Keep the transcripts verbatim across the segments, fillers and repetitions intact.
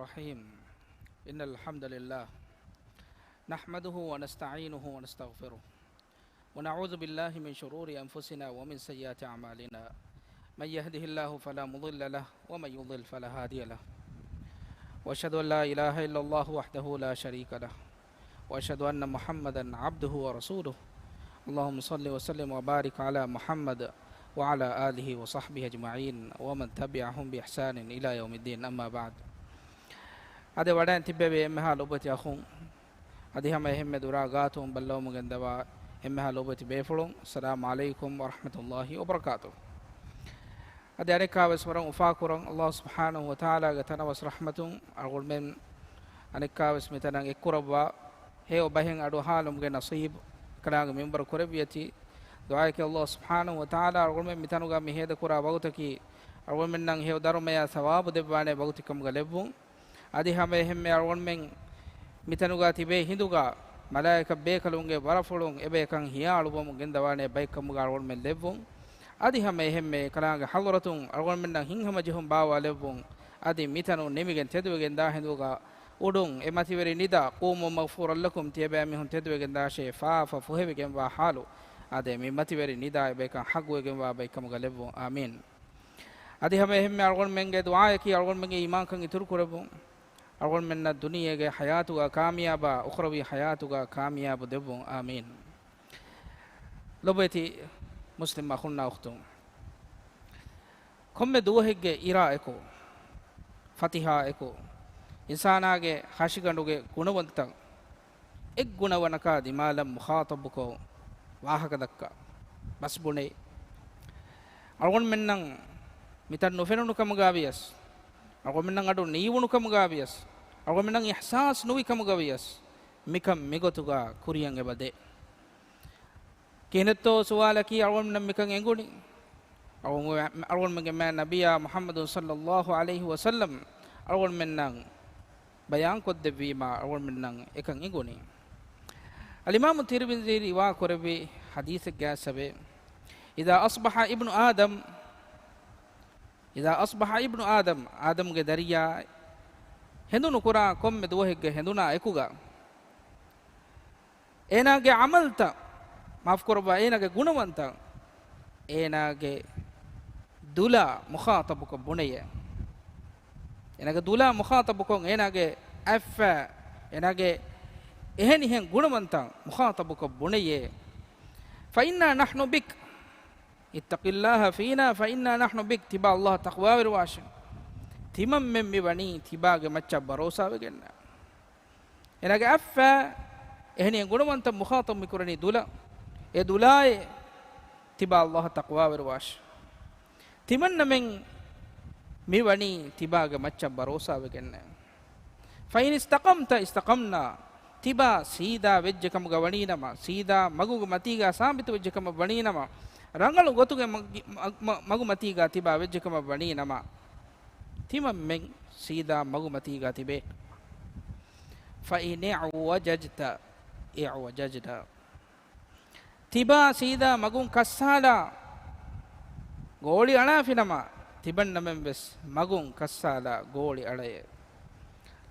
الرحيم. إن الحمد لله نحمده ونستعينه ونستغفره، ونعوذ بالله من شرور أنفسنا ومن سيئات أعمالنا. من يهده الله فلا مضل له، ومن يضلل فلا هادي له. وأشهد أن لا إله إلا الله وحده لا شريك له، وأشهد أن محمدا عبده ورسوله. اللهم صل وسلم وبارك على محمد وعلى آله وصحبه أجمعين ومن تبعهم بإحسان إلى يوم الدين. أما بعد. އަދި ވަޑައިން ތިއްބެވި އެންމެހާ ލޮބުވެތި އަޚުން، އަދި ހަމަ އެހެންމެ ދުރާ ގާތުން ބައްލަވަމުން ގެންދަވާ އެންމެހާ ލޮބުވެތި ބޭފުޅުން، އައްސަލާމު ޢަލައިކުމް ވަރަޙްމަތުﷲި ވަބަރަކާތުހު. އަދި އަނެއްކާވެސް ވަރަށް އުފާކުރަން، ﷲ ސުބްޙާނަހު ވަތަޢާލާގެ ތަނަވަސް ރަޙްމަތުން އަޅުގަނޑުމެން އަނެއްކާވެސް މިތަނަށް އެއްކުރައްވާ، ހެޔޮ ބަހެއް އަޑުއަހާލުމުގެ ނަޞީބު ކަލާނގެ މިންވަރު ކުރެއްވިޔަތީ. ދުޢާއަކީ ﷲ ސުބްޙާނަހު ވަތަޢާލާ އަޅުގަނޑުމެން މިތަނުގަ މި ހޭދަކުރާ ވަގުތަކީ، އަޅުގަނޑުމެންނަށް ހެޔޮ ދަރުމަޔާ ސަވާބު ދެއްވާނެ ވަގުތެއް ކަމުގަ ލެއްވުން. އަދި ހަމަ އެހެންމެ އަޅުގަނޑުމެން މިތަނުގަ ތިބޭ ހިނދުގަ މަލާއިކަ ބޭކަލުންގެ ވަރަފުޅުން އެބަޔަކަށް ހިޔާ އަޅުވަމުން ގެންދަވާނެ ބައެއްކަމުގަ އަޅުގަނޑުމެން ލެއްވުން. އަދި ހަމަ އެހެންމެ ކަލާނގެ ޙަޟްރަތުން އަޅުގަނޑުމެންނަށް ހިތްހަމަޖެހުން ބާވާލެއްވުން. އަދި މިތަނުން ނިމިގެން ތެދުވެގެން ދާ ހިނދުގަ އުޑުން އެ މަތިވެރި ނިދާ، ޤޫމޫ މަޣްފޫރަން ލަކުމް، ތިޔަބައިމީހުން ތެދުވެގެން ދާށޭ، ފާފަ ފުހެވިގެންވާ ޙާލު. އާދެ، މި މަތިވެރި ނިދާ އެބަޔަކަށް ޙައްޤުވެގެންވާ ބައެއްކަމުގަ ލެއްވުން. އާމީން. އަދި ހަމަ އެހެންމެ އަޅުގަނޑުމެންގެ ދުޢާއަކީ އަޅުގަނޑުމެންގެ އީމާންކަން އިތުރުކުރެއްވުން. އަޅުގަނޑުމެންނަށް ދުނިޔޭގެ ޙަޔާތުގަ ކާމިޔާބާ، އުޚްރަވީ ޙަޔާތުގަ ކާމިޔާބު ދެއްވުން. އާމީން. ލޮބުވެތި މުސްލިމް އަޚުންނާ އުޚްތުން، ކޮންމެ ދުވަހެއްގެ އިރާއެކު، ފަތިހާއެކު، އިންސާނާގެ ހަށިގަނޑުގެ ގުނަވަންތައް އެއްގުނަވަނަކާ ދިމާލަށް މުޚާޠަބުކޮށް ވާހަކަ ދައްކާ ބަސް ބުނެ، އަޅުގަނޑުމެންނަށް މިތަން ނުފެނުނު ކަމުގަ ވިޔަސް، އަޅުގަނޑުމެންނަށް އަޑު ނީވުނު ކަމުގަ ވިޔަސް، އަޅުގަނޑުމެންނަށް އިޙްސާސް ނުވި ކަމުގަ ވިޔަސް، މިކަން މިގޮތުގަ ކުރިޔަށް އެބަ ދޭ. ކިހިނެއްތޯ ސުވާލަކީ އަޅުގަނޑުމެންނަށް މިކަން އެނގުނީ؟ އަޅުގަނޑު-، އަޅުގަނޑުމެންގެ މާތް ނަބިއްޔާ މުޙައްމަދު ޞައްލައްލާހު ޢަލައިހި ވަސައްލަމް އަޅުގަނޑުމެންނަށް ބަޔާންކޮށްދެއްވީމާ އަޅުގަނޑުމެންނަށް އެކަން އެނގުނީ. އަލްއިމާމު ތިރްމިޒީ ރިވާ ކުރެއްވި ޙަދީޘެއްގައި ސަބެ، إذا أصبح ابن آدم، إذا أصبح ابن آدم، އާދަމްގެ ދަރިޔާ ހެނދުނުކުރާ ކޮންމެ ދުވަހެއްގެ ހެނދުނާ އެކުގަ، އޭނާގެ ޢަމަލްތައް، މާފުކުރައްވާ، އޭނާގެ ގުނަވަންތައް، އޭނާގެ ދުލާ މުޚާޠަބުކޮށް ބުނެޔޭ. އޭނާގެ ދުލާ މުޚާޠަބުކޮށް، އޭނާގެ އަތްފައި، އޭނާގެ އެހެނިހެން ގުނަވަންތައް މުޚާޠަބުކޮށް ބުނެޔޭ. فإنا نحن بك، اتق الله فينا فإنا نحن بك، ތިބާ ﷲ ތަޤްވާވެރިވާށެ. ތިމަންމެން މި ވަނީ ތިބާގެ މައްޗަށް ބަރޯސާވެގެންނޭ. އޭނާގެ އަތްފައި، އެހެނިހެން ގުނަވަންތައް މުޚާޠަބު މިކުރަނީ ދުލަ. އެ ދުލާއޭ، ތިބާ ﷲ ތަޤްވާވެރިވާށެ. ތިމަންނަމެން މި ވަނީ ތިބާގެ މައްޗަށް ބަރޯސާވެގެންނޭ. فإن استقمت استقمنا، ތިބާ ސީދާ ވެއްޖެ ކަމުގަ ވަނީ ނަމަ، ސީދާ މަގުގެ މަތީގަ ސާބިތު ވެއްޖެ ކަމަށް ވަނީ ނަމަ، ރަނގަޅު ގޮތުގެ މަގު-، މަ-، މަ-، މަގު މަތީގަ ތިބާ ވެއްޖެ ކަމަށް ވަނީ ނަމަ، ތިމަންމެން ސީދާ މަގު މަތީގަ ތިބޭ. فإن اعوججت اعوججنا، ތިބާ ސީދާ މަގުން ކައްސާލާ ގޯޅި އަޅާފިނަމަ، ތިމަންނަމެން ވެސް މަގުން ކައްސާލާ ގޯޅި އަޅައޭ.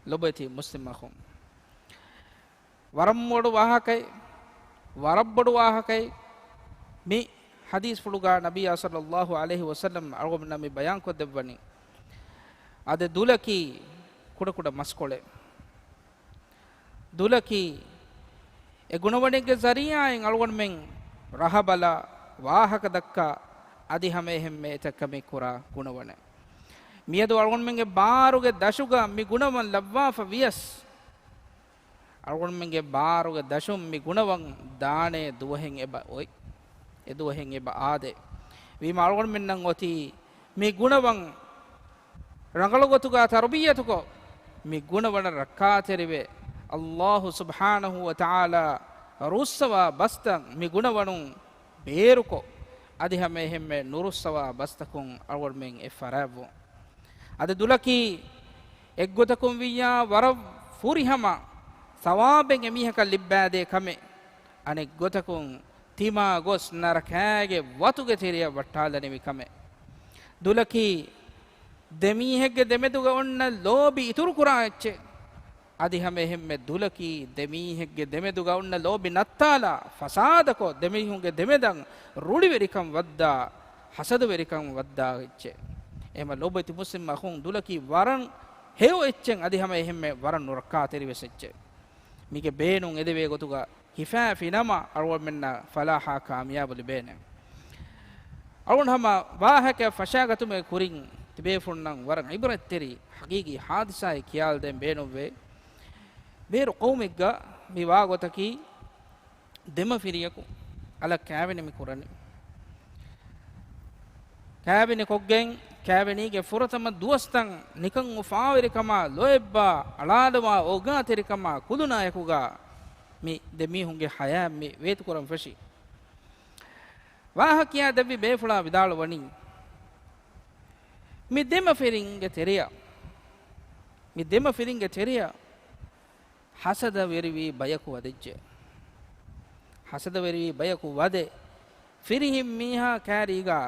ލޮބުވެތި މުސްލިމް އަޚުން، ވަރަށް ބޮޑު ވާހަކައެއް، ވަރަށް ބޮޑު ވާހަކައެއް. މި ޙަދީޘްފުޅުގަ ނަބިއްޔާ ޞައްލައްލާހު ޢަލައިހި ވަސައްލަމް އަޅުގަނޑުމެންނަށް މި ބަޔާންކޮށްދެއްވަނީ، އާދެ، ދުލަކީ ކުޑަކުޑަ މަސްކޮޅެއް. ދުލަކީ އެ ގުނަވަނެއްގެ ޒަރީޢާއިން އަޅުގަނޑުމެން ރަހަބަލާ، ވާހަކަ ދައްކާ، އަދި ހަމައެހެންމެ އެތައް ކަމެއް ކުރާ ގުނަވަނެއް. މިއަދު އަޅުގަނޑުމެންގެ ބާރުގެ ދަށުގަ މި ގުނަވަން ލައްވާފަ ވިޔަސް، އަޅުގަނޑުމެންގެ ބާރުގެ ދަށުން މި ގުނަވަން ދާނޭ ދުވަހެއް އެބަ އޮތް. އެ ދުވަހެއް އެބަ އާދޭ. ވީމާ އަޅުގަނޑުމެންނަށް އޮތީ މި ގުނަވަން ރަނގަޅު ގޮތުގަ ތަރުބިއްޔަތުކޮށް، މި ގުނަވަނަށް ރައްކާތެރިވެ، ﷲ ސުބްޙާނަހޫ ވަތަޢާލާ ރުއްސަވާ ބަސްތައް މި ގުނަވަނުން ބޭރުކޮށް، އަދި ހަމައެހެންމެ ނުރުއްސަވާ ބަސްތަކުން އަޅުގަނޑުމެން އެއް ފަރާތްވުން. އަދި ދުލަކީ އެއްގޮތަކުން ވިއްޔާ ވަރަށް ފުރިހަމަ ޘަވާބެއް އެމީހަކަށް ލިއްބާދޭ ކަމެއް. އަނެއްގޮތަކުން ތިމާ ގޮސް ނަރަކާގެ ވަތުގެ ތެރެއަށް ވައްޓާލަނިވި ކަމެއް. ދުލަކީ ދެމީހެއްގެ ދެމެދުގަ އޮންނަ ލޯބި އިތުރުކުރާ އެއްޗެއް. އަދި ހަމަ އެހެންމެ ދުލަކީ ދެމީހެއްގެ ދެމެދުގަ އޮންނަ ލޯބި ނައްތާލާ، ފަސާދަކޮށް، ދެމީހުންގެ ދެމެދަށް ރުޅިވެރިކަން ވައްދާ، ހަސަދަވެރިކަން ވައްދާ އެއްޗެއް. އެހެމަ ލޯބިވެތި މުސްލިމް އަޚުން، ދުލަކީ ވަރަށް ހެޔޮ އެއްޗެއް، އަދި ހަމަ އެހެންމެ ވަރަށް ނުރައްކާތެރިވެސް އެއްޗެއް. މީގެ ބޭނުން އެދެވޭ ގޮތުގަ ހިފާފިނަމަ، އަޅުގަނޑުމެންނަށް ފަލާހާ ކާމިޔާބު ލިބޭނެ. އަޅުގަނޑު ހަމަ ވާހަކަ ފަށާގަތުމުގެ ކުރިން ތިބޭފުޅުންނަށް ވަރަށް އިބްރަތްތެރި ހަގީގީ ހާދިސާއެއް ކިޔާލަދޭން ބޭނުންވޭ. ބޭރު ޤައުމެއްގަ މި ވާގޮތަކީ، ދެމަފިރިޔަކު އަލަށް ކާވެނި މި ކުރަނީ. ކާވެނި ކޮށްގެން، ކާވެނީގެ ފުރަތަމަ ދުވަސްތަން ނިކަން އުފާވެރިކަމާ، ލޯތްބާ އަޅާލުމާ، އޯގާތެރިކަމާ ކުލުނާއެކުގަ މި ދެމީހުންގެ ހަޔާތް މި ވޭތުކުރަން ފެށި. ވާހަކަ ކިޔާ ދެއްވި ބޭފުޅާ ވިދާޅުވަނީ، މި ދެމަފިރިންގެ ތެރެއަށް، މި ދެމަފިރިންގެ ތެރެއަށް ހަސަދަވެރިވީ ބަޔަކު ވަދެއްޖެ. ހަސަދަވެރިވީ ބަޔަކު ވަދެ، ފިރިހެން މީހާ ކާރީގާ،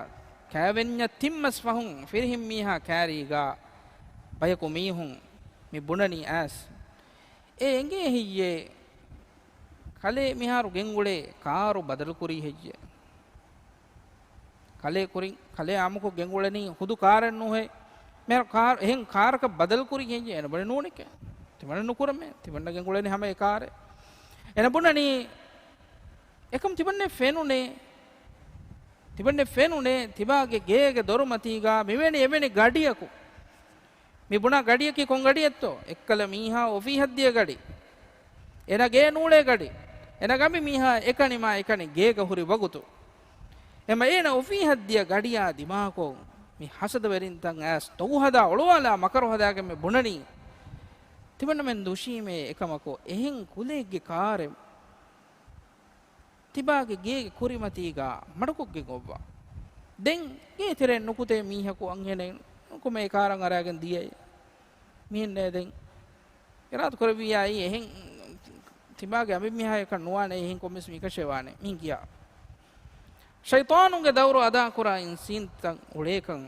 ކާވެންޏަށް ތިން މަސް ފަހުން ފިރިހެން މީހާ ކާރީގާ ބަޔަކު މީހުން މި ބުނަނީ އައިސް، އޭ އެނގޭ ހެއްޔޭ؟ ކަލޭ މިހާރު ގެންގުޅޭ ކާރު ބަދަލުކުރީ ހެއްޔޭ؟ ކަލޭ ކުރިން، ކަލޭ އާއްމުކޮށް ގެންގުޅެނީ ހުދު ކާރެއް ނޫހޭ. މިހާރު ކާރު، އެހެން ކާރަކަށް ބަދަލުކުރީ ހެއްޔޭ؟ އޭނަ ބުނެ ނޫނެކޭ. ތިމަންނަ ނުކުރަމޭ. ތިމަންނަ ގެންގުޅެނީ ހަމަ އެ ކާރެއް. އޭނަ ބުނަނީ، އެކަމް ތިމަންނަ ފެނުނޭ. ތިމަންނަ ފެނުނޭ ތިބާގެ ގޭގެ ދޮރުމަތީގާ މިވެނި އެވެނި ގަޑިއަކު. މި ބުނާ ގަޑިއަކީ ކޮން ގަޑިއެއްތޯ؟ އެއްކަލަ މީހާ އޮފީހަށް ދިޔަ ގަޑި. އޭނަ ގޭ ނޫޅޭ ގަޑި. އޭނަ ގަމި މީހާ އެކަނި މާ އެކަނި ގޭގަ ހުރި ވަގުތު. އެމަ އޭނަ އޮފީހަށް ދިޔަ ގަޑިއާ ދިމާކޮށް، މި ހަސަދަވެރިންތައް އައިސް ތޮގު ހަދާ އޮޅުވާލާ މަކަރު ހަދާގެން މި ބުނަނީ. ތިމަންނަމެން ދުށީމޭ އެކަމަކު އެހެން ކުލައެއްގެ ކާރެއް ތިބާގެ ގޭގެ ކުރިމަތީގާ މަޑުކޮށްގެން އޮއްވާ. ދެން ގޭތެރެއިން ނުކުތޭ މީހަކު އަންހެނެއް ނުކުމެ އެ ކާރަށް އަރާގެން ދިޔައޭ. މިހެންނޭ ދެން އިރާދަ ކުރެއްވިއްޔާ އެއީ އެހެން ތިބާގެ އަނބިމީހާއަކަށް ނުވާނެ، އެހެން ކޮންމެސް މީހަކަށޭ ވާނެ. މިހެން ގިޔާ. ޝައިޠާނުންގެ ދައުރު އަދާކުރާ އިންސީންތައް އުޅޭކަން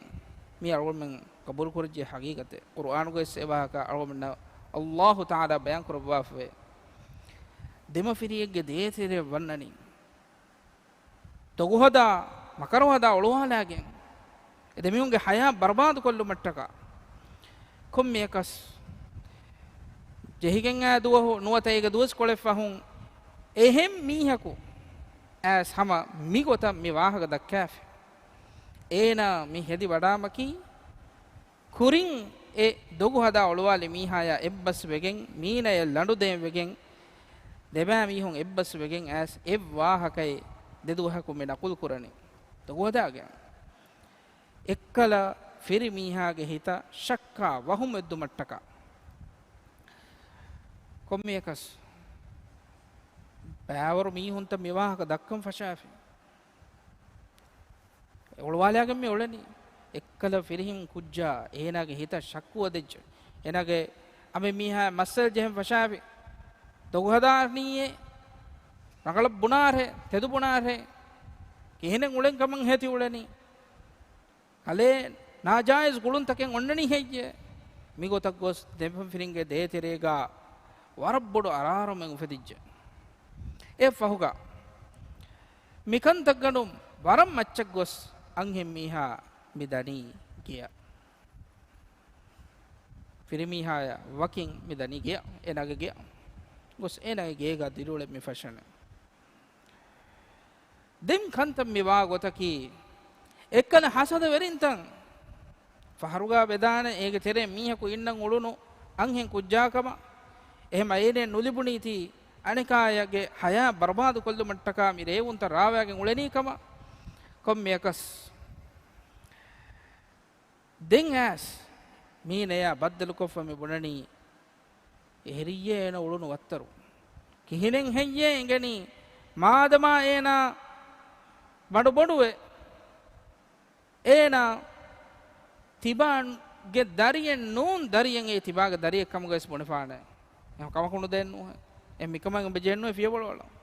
މި އަޅުގަނޑުމެން ގަބޫލުކުރައްޖެ ހަގީގަތެއް. ޤުރުއާނުގައި އެ ވާހަކަ އަޅުގަނޑުމެންނަށް އައްލާހު ތަޢާލާ ބަޔާން ކުރައްވާފަވޭ. ދެމަފިރިއެއްގެ ދޭތެރެއަށް ވަންނަނީ، ތޮގުހަދާ، މަކަރުހަދާ އޮޅުވާލާގެން، އެ ދެމީހުންގެ ހަޔާތް ބަރުބާދުކޮށްލުމަށްޓަކާ، ކޮންމެއަކަސް ޖެހިގެން އާ ދުވަހު ނުވަތަ އޭގެ ދުވަސްކޮޅެއް ފަހުން، އެހެން މީހަކު އައިސް ހަމަ މިގޮތަށް މި ވާހަކަ ދައްކާފި. އޭނާ މި ހެދި ވަޑާމަކީ، ކުރިން އެ ދޮގު ހަދާ އޮޅުވާލި މީހާޔާ އެއްބަސް ވެގެން، މީނަޔަށް ލަނޑު ދޭން ވެގެން، ދެބައި މީހުން އެއްބަސް ވެގެން އައިސް އެއް ވާހަކައެއް ދެ ދުވަހަކު މި ނަޤުލު ކުރަނީ. ދޮގު ހަދާގެން އެއްކަލަ ފިރި މީހާގެ ހިތަށް ޝައްކާ ވަހުމެއް ދުމަށްޓަކާ. ކޮންމެއަކަސް ބައިވަރު މީހުންތައް މި ވާހަކަ ދައްކަން ފަށާފި. އޮޅުވާލާގެން މި އުޅެނީ. އެއްކަލަ ފިރިހެން ކުއްޖާ އޭނާގެ ހިތަށް ޝައްކު ވަދެއްޖެ. އޭނާގެ އަނބިމީހާ މައްސަލަ ޖެހެން ފަށާފި. ދޮގު ހަދާނީއޭ. ރަނގަޅަށް ބުނާރޭ، ތެދު ބުނާރޭ. ކިހިނެއް އުޅެން ކަމަށް ހޭތި އުޅެނީ. ކަލޭ ނާޖާއިޒް ގުޅުންތަކެއް އޮންނަނީ ހެއްޔޭ؟ މިގޮތަށް ގޮސް ދެމަފިރިންގެ ދޭތެރޭގާ ވަރަށް ބޮޑު އަރާރުމެއް އުފެދިއްޖެ. އެ ފަހުގަ މިކަންތައްގަނޑު ވަރަށް މައްޗަށް ގޮސް އަންހެން މީހާ މި ދަނީ ގެޔަށް. ފިރިމީހާޔާ ވަކިން މި ދަނީ ގެޔަށް، އޭނާގެ ގެޔަށް. ގޮސް އޭނާގެ ގޭގާ ދިރިއުޅެން މި ފަށަނެ. ދެން ކަންތައް މި ވާ ގޮތަކީ، އެއްކަލަ ހަސަދަވެރިންތައް ފަހަރުގާ ވެދާނެ، އޭގެ ތެރޭ މީހަކު އިންނަން އުޅުނު އަންހެން ކުއްޖާ ކަމަށް، އެހެމަ އޭނައެއް ނުލިބުނީތީ އަނެކާޔަށްގެ ހަޔާތް ބަރުބާދު ކޮށްލުމަށްޓަކާ މި ރޭވުންތައް ރާވާގެން އުޅެނީ ކަމަށް. ކޮންމެއަކަސް ދެން އައިސް މީނަޔާ ބައްދަލުކޮށްފަ މި ބުނަނީ، އެހެރިއްޔޭ އޭނަ އުޅުނު ވައްތަރު. ކިހިނެއް ހެއްޔޭ އެނގެނީ؟ މާދަމާ އޭނާ ބަނޑު ބޮޑުވެ، އޭނާ ތިބާގެ ދަރިއެއް ނޫން ދަރިއެއް، އެ ތިބާގެ ދަރިއެއް ކަމުގައި ވެސް ބުނެފާނެ. އެހެން ކަމަކު ނުދޭން ނޫހެ. އެ މިކަމަށް އެބަޖެހެން ނޫހެ ފިޔަވަޅުވަޅަށް.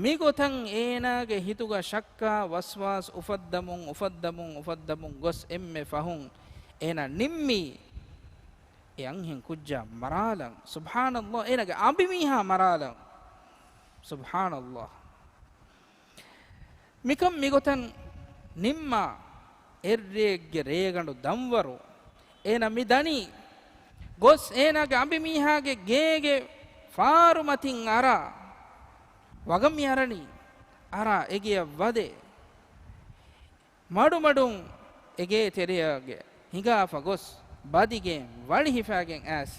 މިގޮތަށް އޭނާގެ ހިތުގަ ޝައްކާ ވަސްވާސް އުފައްދަމުން، އުފައްދަމުން، އުފައްދަމުން ގޮސް އެންމެ ފަހުން އޭނާ ނިންމީ އެ އަންހެން ކުއްޖާ މަރާލަން. ސުބްޙާނަﷲ. އޭނާގެ އަނބިމީހާ މަރާލަން. ސުބްޙާނަﷲ. މިކަން މިގޮތަށް ނިންމާ، އެއްރެއެއްގެ ރޭގަނޑު ދަންވަރު އޭނާ މި ދަނީ. ގޮސް އޭނާގެ އަނބިމީހާގެ ގޭގެ ފާރުމަތިން އަރާ، ވަގަށް މި އަރަނީ. އަރާ އެގެޔަށް ވަދެ، މަޑުމަޑުން އެގޭ ތެރެއަށް ހިނގާފަ ގޮސް، ބަދިގެން ވަޅި ހިފާގެން އައިސް،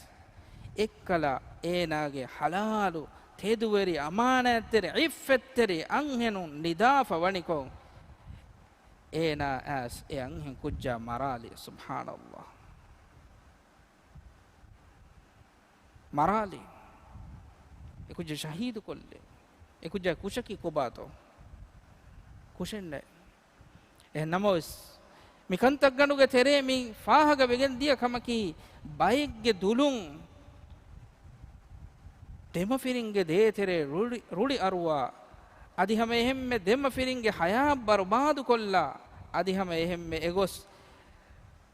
އެއްކަލަ އޭނާގެ ޙަލާލު ތެދުވެރި އަމާނާތްތެރި ޢިއްފަތްތެރި އަންހެނުން ނިދާފަ ވަނިކޮށް، އޭނާ އައިސް އެ އަންހެން ކުއްޖާ މަރާލި. ސުބްޙާނަﷲ. މަރާލި. އެ ކުއްޖާ ޝަހީދު ކޮށްލޭ. އެ ކުއްޖާ ކުށަކީ ކޮބާތޯ؟ ކުށެއް ނެތް. އެހެން ނަމަވެސް، މި ކަންތައްގަނޑުގެ ތެރޭ މި ފާހަގަ ވެގެން ދިޔަ ކަމަކީ، ބައެއްގެ ދުލުން ދެމަފިރިންގެ ދޭތެރޭ ރުޅި، ރުޅި އަރުވާ، އަދި ހަމަ އެހެންމެ ދެމަފިރިންގެ ޙަޔާތް ބަރުބާދު ކޮށްލާ، އަދި ހަމަ އެހެންމެ އެގޮސް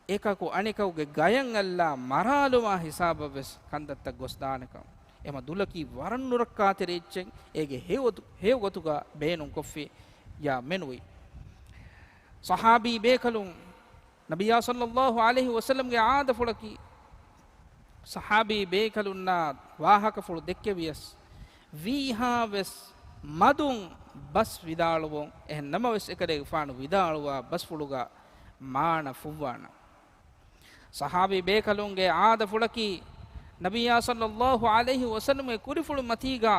އެކަކު އަނެކަކުގެ ގަޔަށް އައްލާ މަރާލުމާ ހިސާބަށް ވެސް ކަންތައްތައް ގޮސްދާނެކަން. އެމަ ދުލަކީ ވަރަށް ނުރައްކާތެރި އެއްޗެއް އޭގެ ހެޔޮ، ހެޔޮ ގޮތުގަ ބޭނުންކޮށްފިއްޔާ މެނުވީ. ޞަޙާބީ ބޭކަލުން ނަބިއްޔާ ޞައްލައްލާހު ޢަލައިހި ވަސައްލަމްގެ ޢާދަފުޅަކީ، ޞަޙާބީ ބޭކަލުންނާ ވާހަކަފުޅު ދެއްކެވިޔަސް، ވީހާވެސް މަދުން ބަސް ވިދާޅުވުން. އެހެން ނަމަވެސް، އެކަލޭގެފާނު ވިދާޅުވާ ބަސްފުޅުގަ މާނަ ފުއްވާނަން. ޞަޙާބީ ބޭކަލުންގެ ޢާދަފުޅަކީ، ނަބިއްޔާ ޞައްލައްލާހު ޢަލައިހި ވަސައްލަމްގެ ކުރިފުޅު މަތީގަ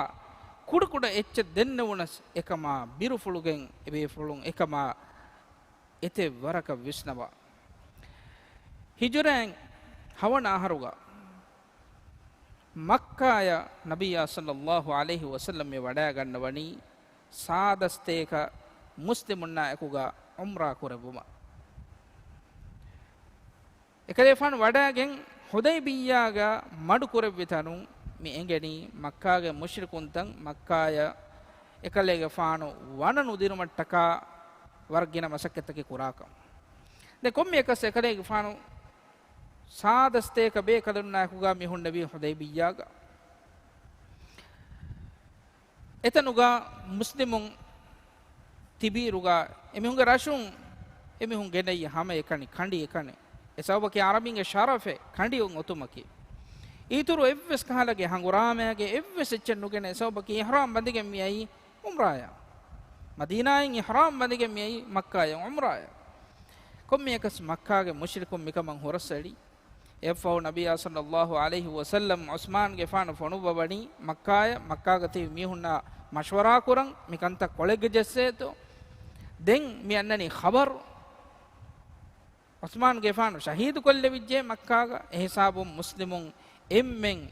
ކުޑަކުޑަ އެއްޗެއް ދެންނެވުނަސް، އެކަމާ ބިރުފުޅުގެން އެބޭފުޅުން އެކަމާ އެތެއް ވަރަކަށް ވިސްނަވާ. ހިޖުރައިން ހަވަނަ އަހަރުގަ މައްކާޔަށް ނަބިއްޔާ ޞައްލައްލާހު ޢަލައިހި ވަސައްލަމް މި ވަޑައިގަންނަވަނީ ސާދަސްތޭކަ މުސްލިމުންނާ އެކުގަ ޢުމްރާ ކުރެއްވުމަށް. އެކަލޭފާނު ވަޑައިގެން ޙުދައިބިއްޔާގަ މަޑު ކުރެއްވި ތަނުން މި އެނގެނީ މައްކާގެ މުޝްރިކުންތައް މައްކާޔަށް އެކަލޭގެފާނު ވަނަ ނުދިނުމަށްޓަކާ ވަރަށް ގިނަ މަސައްކަތްތަކެއް ކުރާކަން. ދެން ކޮންމެއަކަސް އެކަލޭގެފާނު ސާދަސްތޭކަ ބޭކަލުންނާއެކުގަ މި ހުންނެވީ ޙުދައިބިއްޔާގަ. އެތަނުގަ މުސްލިމުން ތިބިއިރުގަ އެމީހުންގެ ރަށުން އެމީހުން ގެނައީ ހަމައެކަނި ކަނޑި އެކަނި. އެ ސަބަބަކީ ޢަރަބިންގެ ޝަރަފެއް ކަނޑި އޮތުމަކީ. އިތުރު އެއްވެސް ކަހަލަގެ ހަނގުރާމައިގެ އެއްވެސް އެއްޗެއް ނުގެނެ، އެ ސަބަބަކީ އިޙްރާމް ބަނދެގެން މިއައީ ޢުމްރާޔަށް. މަދީނާއިން އިޙްރާމް ބަނދެގެން މިއައީ މައްކާޔަށް ޢުމްރާޔަށް. ކޮންމެއަކަސް މައްކާގެ މުޝްރިކުން މިކަމަށް ހުރަސްއެޅި. އެއަށްފަހު ނަބިއްޔާ ޞައްލައްލާހު ޢަލައިހި ވަސައްލަމް ޢުސްމާންގެފާނު ފޮނުއްވަވަނީ މައްކާޔަށް، މައްކާގަ ތިބި މީހުންނާ މަޝްވަރާ ކުރަން، މި ކަންތައް ކޮޅެއްގަ ޖެއްސޭތޯ. ދެން މި އަންނަނީ ޚަބަރު. ޢުސްމާންގެފާނު ޝަހީދު ކޮށްލެވިއްޖެ މައްކާގަ. އެހިސާބުން މުސްލިމުން އެންމެން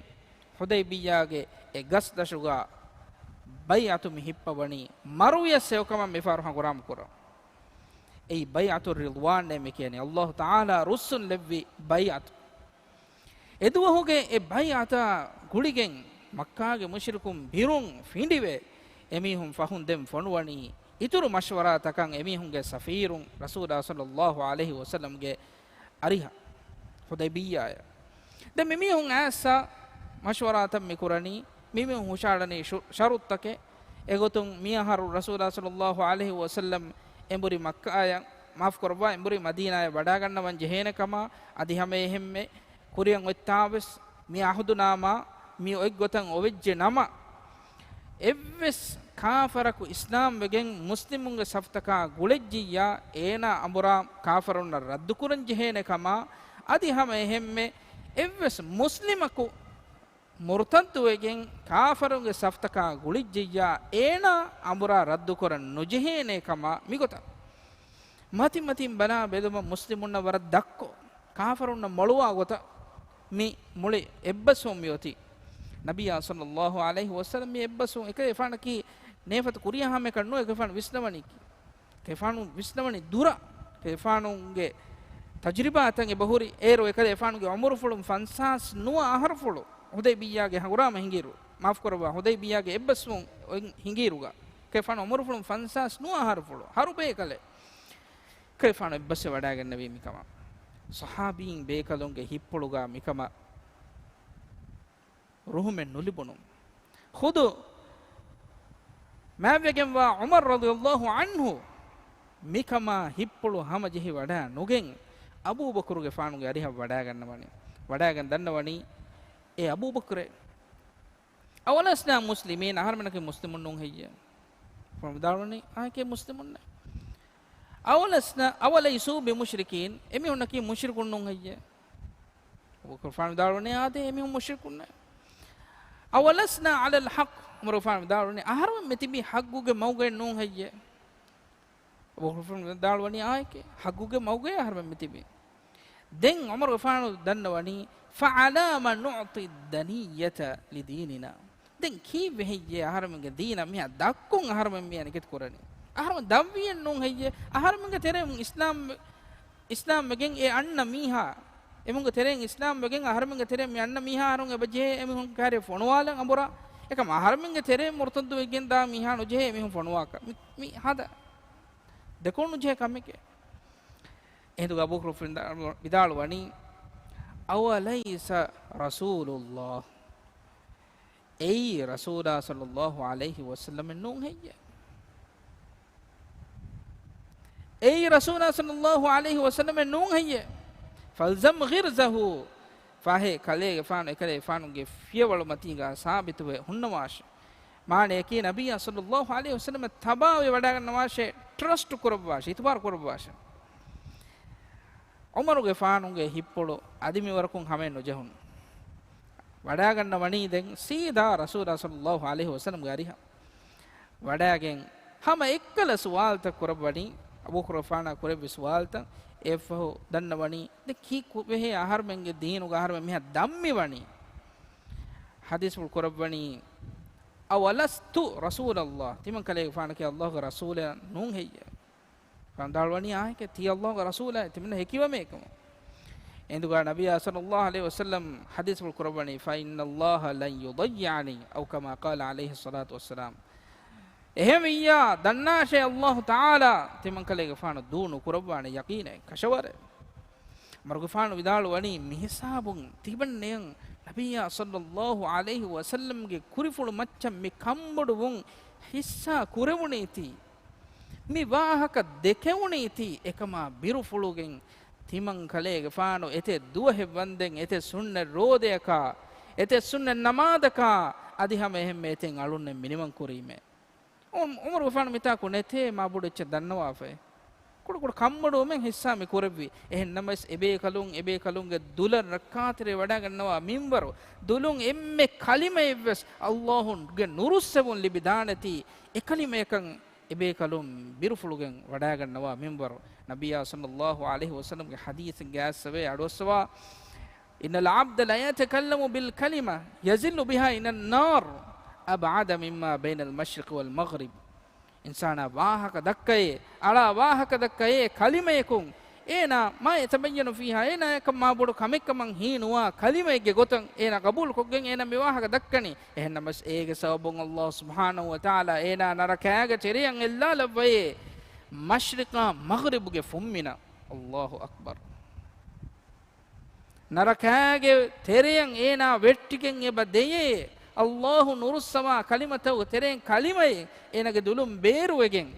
ޙުދައިބިއްޔާގެ އެ ގަސްދަށުގަ ބައިޢަތު މި ހިއްޕަވަނީ މަރުވިޔަސް ހެޔޮކަމަށް މިފަހަރު ހަނގުރާމަ ކުރަން. އެއީ ބައިޢަތު ރިޟްވާން މި ކިޔަނީ. ﷲ ތަޢާލާ ރުއްސުން ލެއްވި ބައިޢަތު. އެދުވަހުގެ އެ ބައިޢަތާ ގުޅިގެން މައްކާގެ މުޝްރިކުން ބިރުން ފިނޑިވެ، އެމީހުން ފަހުން ދެން ފޮނުވަނީ އިތުރު މަޝްވަރާތަކަށް އެމީހުންގެ ސަފީރުން ރަސޫލާ ޞައްލައްލާހު ޢަލައިހި ވަސައްލަމްގެ އަރިހަށް ޙުދައިބިއްޔާއަށް. ދެން މިމީހުން އައިއްސަ މަޝްވަރާތައް މި ކުރަނީ، މިމީހުން ހުށައަޅަނީ ޝު-، ޝަރުޠުތަކެއް. އެގޮތުން މިއަހަރު ރަސޫލާ ޞައްލައްލާހު ޢަލައިހި ވަސައްލަމް އެނބުރި މައްކާޔަށް، މާފުކުރައްވާ، އެނބުރި މަދީނާޔަށް ވަޑައިގަންނަވަން ޖެހޭނެ ކަމަށް، އަދި ހަމަ އެހެންމެ ކުރިއަށް އޮތްތާވެސް މި އަހުދުނާމާ މި އޮތްގޮތަށް އޮވެއްޖެ ނަމަ، އެއްވެސް ކާފަރަކު އިސްލާމް ވެގެން މުސްލިމުންގެ ސަފްތަކާ ގުޅެއްޖިއްޔާ، އޭނާ އަނބުރާ ކާފަރުންނަށް ރައްދުކުރަން ޖެހޭނެ ކަމަށް، އަދި ހަމަ އެހެންމެ އެއްވެސް މުސްލިމަކު މުރުތައްދުވެގެން ކާފަރުންގެ ސަފްތަކާ ގުޅިއްޖިއްޔާ، އޭނާ އަނބުރާ ރައްދުކުރަން ނުޖެހޭނޭ ކަމަށް މިގޮތަށް. މަތި މަތިން ބަލާ ބެލުމަށް މުސްލިމުންނަށް ވަރަށް ދަށްކޮށް، ކާފަރުންނަށް މޮޅުވާ ގޮތަށް މި މުޅި އެއްބަސްވުން މިއޮތީ. ނަބިއްޔާ ޞައްލައްލާހު ޢަލައިހި ވަސައްލަމް މި އެއްބަސްވުން އެކަލޭގެފާނަކީ ނޭފަތު ކުރިޔާ ހަމައެކަން ނޫން، އެކަލޭގެފާނު ވިސްނަވަނީ ކި-، އެކަލޭގެފާނު ވިސްނަވަނީ ދުރަށް. އެކަލޭގެފާނުގެ ތަޖުރިބާތައް އެބަހުރި. އޭރު އެކަލޭގެފާނުގެ ޢުމުރުފުޅުން ފަންސާސް ނުވަ އަހަރުފުޅު ޙުދައިބިއްޔާގެ ހަނގުރާމަ ހިނގިއިރު، މާފުކުރައްވާ، ޙުދައިބިއްޔާގެ އެއްބަސްވުން އޮތް ހިނގިއިރުގަ، އެކަލޭގެފާނު ޢުމުރުފުޅުން ފަންސާސް ނުވަ އަހަރުފުޅު، ހަރުބައެއް ކަލޭ. އެކަލޭގެފާނު އެއްބަސްވެ ވަޑައިގެންނެވީ މިކަމަށް. ޞަޙާބީން ބޭކަލުންގެ ހިތްޕުޅުގަ މިކަމަށް ރުހުމެއް ނުލިބުނު. ޚުދު މާތްވެގެންވާ ޢުމަރު ރަޟިޔަﷲ ޢަންހު މިކަމާ ހިތްޕުޅު ހަމަޖެހި ވަޑާ ނުގެން، އަބޫބަކުރުގެފާނުގެ އަރިހަށް ވަޑާގަންނަވަނީ. ވަޑާގެން ދަންނަވަނީ، އޭ އަބޫބަކުރޭ، أولسنا مسلمين، އަހަރެމެންނަކީ މުސްލިމުން ނޫން ހެއްޔޭ؟ ވިދާޅުވަނީ، އާއެކޭ މުސްލިމުންނޭ. أولسنا، أوليسوا بمشركين، އެމީހުންނަކީ މުޝްރިކުން ނޫން ހެއްޔޭ؟ އަބޫބަކުރުގެފާނު ވިދާޅުވަނީ، އާދެ، އެމީހުން މުޝްރިކުންނޭ. أولسنا على الحق، ޢުމަރުގެފާނު ވިދާޅުވަނީ، އަހަރެމެން މިތިބީ ޙައްޤުގެ މަގުގައި ނޫން ހެއްޔޭ؟ އަބޫބަކުރުގެފާނު ވިދާޅުވަނީ، އާއެކޭ، ޙައްޤުގެ މަގުގައި އަހަރެމެން މިތިބީ. ދެން ޢުމަރުގެފާނު ދަންނަވަނީ، فعلام نعطي الدنية لديننا؟ ދެން ކީއްވެ ހެއްޔޭ އަހަރެމެންގެ ދީނަށް މިހާ ދައްކުން އަހަރެމެން މިއާ ނިކަތް ކުރަނީ؟ އަހަރެމެން ދަށްވިއެއް ނޫން ހެއްޔޭ؟ އަހަރެމެންގެ ތެރެއިން އިސްލާމް، އިސްލާމް ވެގެން އެ އަންނަ މީހާ، އެމީހުންގެ ތެރެއިން އިސްލާމް ވެގެން އަހަރެމެންގެ ތެރެއިން މި އަންނަ މީހާ އަހަރުން އެބަ ޖެހޭ އެމީހުން ކާރިއަށް ފޮނުވާލަން އަނބުރާ. އެކަމް އަހަރެމެންގެ ތެރެއިން މުރުތައްދު ވެގެން ދާ މީހާ ނުޖެހޭ އެމީހުން ފޮނުވާކަށް. މި، މި ހާދަ ދެކޮޅު ނުޖެހޭ ކަމެކޭ. އެހިނދުގަ އަބޫބަކުރު ވިދާޅު، ވިދާޅުވަނީ، أوليس رسول الله، އެއީ ރަސޫލާ ޞައްލައްލާހު ޢަލައިހި ވަސައްލަމެއް ނޫން ހެއްޔޭ؟ އެއީ ރަސޫލާ ޞައްލައްލާހު ޢަލައިހި ވަސައްލަމެއް ނޫން ހެއްޔޭ؟ فالزم غرزه، ފަހެ ކަލޭގެފާނު އެކަލޭގެފާނުގެ ފިޔަވަޅު މަތީގަ ސާބިތުވެ ހުންނަވާށެ. މާނަޔަކީ ނަބިއްޔާ ޞައްލައްލާހު ޢަލައިހި ވަސައްލަމަށް ތަބާވެ ވަޑާގަންނަވާށޭ، ޓްރަސްޓް ކުރައްވާށޭ، އިތުބާރު ކުރައްވާށޭ. ޢުމަރުގެފާނުގެ ހިތްޕުޅު އަދި މިވަރަކުން ހަމައެއް ނުޖެހުނު. ވަޑާގަންނަވަނީ ދެން ސީދާ ރަސޫލާ ޞައްލައްލާހު ޢަލައިހި ވަސައްލަމްގެ އަރިހަށް. ވަޑާގެން ހަމަ އެއްކަލަ ސުވާލުތައް ކުރައްވަނީ، އަބޫބަކުރުގެފާނާ ކުރެއްވި ސުވާލުތައް. އެއަށްފަހު ދަންނަވަނީ، ދެން ކީއްވެހޭ އަހަރުމެންގެ ދީނުގަ އަހަރުމެން މިހާ ދަށްމިވަނީ؟ ޙަދީޘްފުޅު ކުރައްވަނީ، أولست رسول الله؟ ތިމަން ކަލޭގެފާނަކީ ﷲގެ ރަސޫލެއް ނޫން ހެއްޔޭ؟ ފަންދާޅުވަނީ އާއެކޭ، ތީ ﷲގެ ރަސޫލާ، ތިމަންނަ ހެކިވަމޭ ކަމަށް. އެނދުގަ ނަބިއްޔާ ޞައްލައްލާހު ޢަލައިހި ވަސައްލަމް ޙަދީޘްފުޅު ކުރައްވަނީ، فإن الله لن يضيعني، أو كما قال عليه الصلاة والسلام. އެހެންވިއްޔާ، ދަންނާށޭ، ﷲ ތަޢާލާ ތިމަން ކަލޭގެފާނު ދޫ ނުކުރައްވާނެ، ޔަޤީނޭ، ކަށަވަރޭ. ޢުމަރުގެފާނު ވިދާޅުވަނީ، މިހިސާބުން ތިބަންނަޔަން ނަބިއްޔާ ޞައްލައްލާހު ޢަލައިހި ވަސައްލަމްގެ ކުރިފުޅު މައްޗަށް މި ކަންބޮޑުވުން ޙިއްޞާ ކުރެވުނީތީ، މި ވާހަކަ ދެކެވުނީތީ، އެކަމާ ބިރުފުޅުގެން ތިމަން ކަލޭގެފާނު އެތެއް ދުވަހެއް ވަންދެން އެތެއް ސުންނަތް ރޯދަޔަކާ، އެތެއް ސުންނަތް ނަމާދަކާ، އަދި ހަމަ އެހެންމެ އެތެއް އަޅުންނެއް މިނިވަން ކުރީމޭ. ޢުމަރުގެފާނު މިތާކު ނެތޭ މާބޮޑު އެއްޗެއް ދަންނަވާފައި. ކުޑަކުޑަ ކަންބޮޑުވުމެއް ހިއްސާ މި ކުރެއްވި. އެހެންނަމަވެސް، އެބޭކަލުން، އެބޭކަލުންގެ ދުލަށް ރައްކާތެރި ވަޑާގަންނަވާ މިންވަރު، ދުލުން އެންމެ ކަލިމައެއްވެސް ﷲގެ ނުރުއްސެވުން ލިބިދާނެތީ، އެކަލިމަޔަކަށް އެބޭކަލުން ބިރުފުޅުގެން ވަޑާގަންނަވާ މިންވަރު. ނަބިއްޔާ ޞައްލައްލާހު ޢަލައިހި ވަސައްލަމްގެ ޙަދީޘެއްގެ އައްސަވޭ އަޑުއައްސަވާ، إن العبد ليتكلم بالكلمة يزل بها إلى النار أبعد مما بين المشرق والمغرب. އިންސާނާ ވާހަކަ ދައްކައޭ، އަޅާ ވާހަކަ ދައްކައޭ ކަލިމަޔަކުން، އޭނާ، ما يتبين فيها، އޭނާޔަކަށް މާބޮޑު ކަމެއްކަމަށް ހީނުވާ ކަލިމައެއްގެ ގޮތަށް އޭނާ ޤަބޫލުކޮށްގެން އޭނާ މި ވާހަކަ ދައްކަނީ. އެހެންނަމަވެސް، އޭގެ ސަބަބުން ﷲ ސުބްޙާނަހޫ ވަތަޢާލާ އޭނާ ނަރަކާގެ ތެރެއަށް އެއްލާލައްވައޭ، މަޝްރިޤާ މަޣްރިބުގެ ފުންމިނަށް. ﷲ އަކްބަރު. ނަރަކާގެ ތެރެއަށް އޭނާ ވެއްޓިގެން އެބަ ދެޔޭ، ﷲ ނުރުއްސަވާ ކަލިމަތަކުގެ ތެރެއިން ކަލިމައެއް އޭނާގެ ދުލުން ބޭރުވެގެން،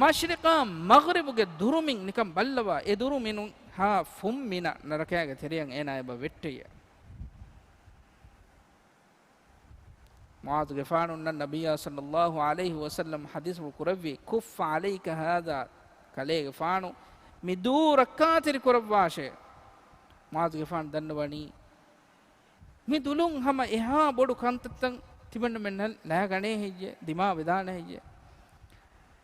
މަޝްރިޤާ މަޣްރިބުގެ ދުރުމިން ނިކަން ބައްލަވާ، އެ ދުރުމިނުން ހާ ފުންމިނަށް ނަރަކާގެ ތެރެއަށް އޭނާ އެބަ ވެއްޓެޔޭ. މުޢާޛުގެފާނުންނަށް ނަބިއްޔާ ޞައްލައްލާހު ޢަލައިހި ވަސައްލަމް ޙަދީޘްފުޅު ކުރެއްވި، كف عليك هذا، ކަލޭގެފާނު މި ދޫ ރައްކާތެރި ކުރައްވާށޭ. މުޢާޛުގެފާނު ދަންނަވަނީ، މި ދުލުން ހަމަ އެހާ ބޮޑު ކަންތައްތައް ތިމަންނަމެންނަށް ލާގަނޭ ހެއްޔޭ؟ ދިމާވެދާނެ ހެއްޔޭ؟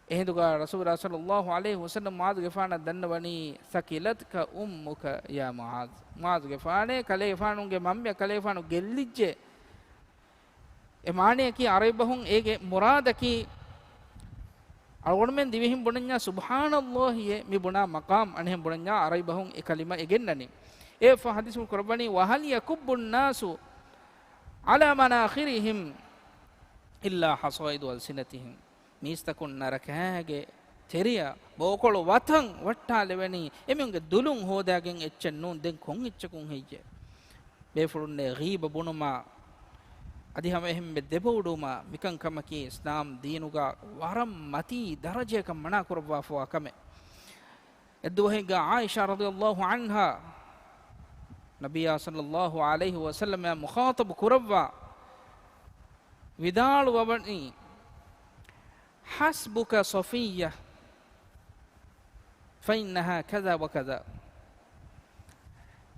އެހިނދުގަ ރަސޫލާ ޞައްލައްލާހު ޢަލައިހި ވަސައްލަމް މުޢާޛުގެފާނަށް ދަންނަވަނީ، ثقلتك أمك يا معاذ. މުޢާޛުގެފާނޭ، ކަލޭގެފާނުގެ މަންމަ، ކަލޭގެފާނު ގެއްލިއްޖެ. އެ މާނަޔަކީ ޢަރަބި ބަހުން އޭގެ މުރާދަކީ، އަޅުގަނޑުމެން ދިވެހިން ބުނަންޏާ ސުބްޙާނައްލާހިއޭ މި ބުނާ މަޤާމް، އަނެއްހެން ބުނަންޏާ ޢަރަބި ބަހުން އެ ކަލިމަ އެ ގެންނަނީ. އެއަށްފަހު ޙަދީޘްފުޅު ކުރައްވަނީ، وهل يكب الناس على مناخرهم إلا حصائد ألسنتهم. މީސްތަކުން ނަރަކައިގެ ތެރެއަށް ބޯކޮޅު ވަތަން ވައްޓާލެވެނީ، އެމީހުންގެ ދުލުން ހޯދާގެން އެއްޗެއް ނޫން. ދެން ކޮން އެއްޗަކުން ހެއްޔޭ؟ ބޭފުޅުންނޭ ޣީބަ ބުނުމާ، އަދި ހަމަ އެހެންމެ ދެބައުޑުވުމާ، މިކަން ކަމަކީ އިސްލާމް ދީނުގަ ވަރަށް މަތީ ދަރަޖަޔަކަށް މަނާ ކުރައްވާފަވާ ކަމެއް. އެއްދުވަހެއްގަ ޢާއިޝާ ރަޟިޔަﷲ ޢަންހާ ނަބިއްޔާ ޞައްލަﷲ ޢަލައިހި ވަސައްލަމައާ މުޚާޠަބު ކުރައްވާ ވިދާޅުވަވަނީ، حسبك صفية فإنها كذا وكذا.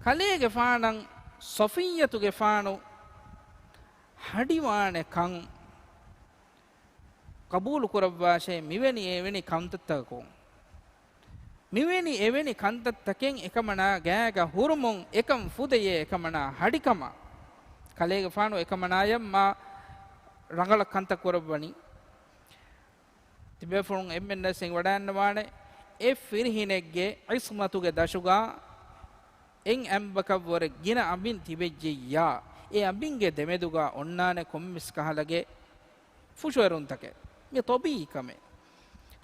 ކަލޭގެފާނަށް ޞަފިއްޔަތުގެފާނު ހަޑިވާނެ ކަން ޤަބޫލު ކުރައްވާށޭ، މިވެނި އެވެނި ކަންތައްތަކުން. މިވެނި އެވެނި ކަންތައްތަކެއް އެކަމަނާ ގާގަ ހުރުމުން އެކަން ފުދެޔޭ، އެކަމަނާ ހަޑިކަމަށް. ކަލޭގެފާނު އެކަމަނާޔަށް މާ ރަނގަޅަށް ކަންތައް ކުރައްވަނީ. ތިބޭފުޅުން އެންމެންނަށް ވެސް އެނގިވަޑައިގަންނަވާނެ، އެއް ފިރިހިނެއްގެ ޢިޞްމަތުގެ ދަށުގަ އެއް އަނބަކަށްވުރެ ގިނަ އަނބިން ތިބެއްޖެއްޔާ، އެ އަނބިންގެ ދެމެދުގަ އޮންނާނެ ކޮންމެސް ކަހަލަގެ ފުށުއެރުންތަކެއް. މި ޠަބީޢީ ކަމެއް.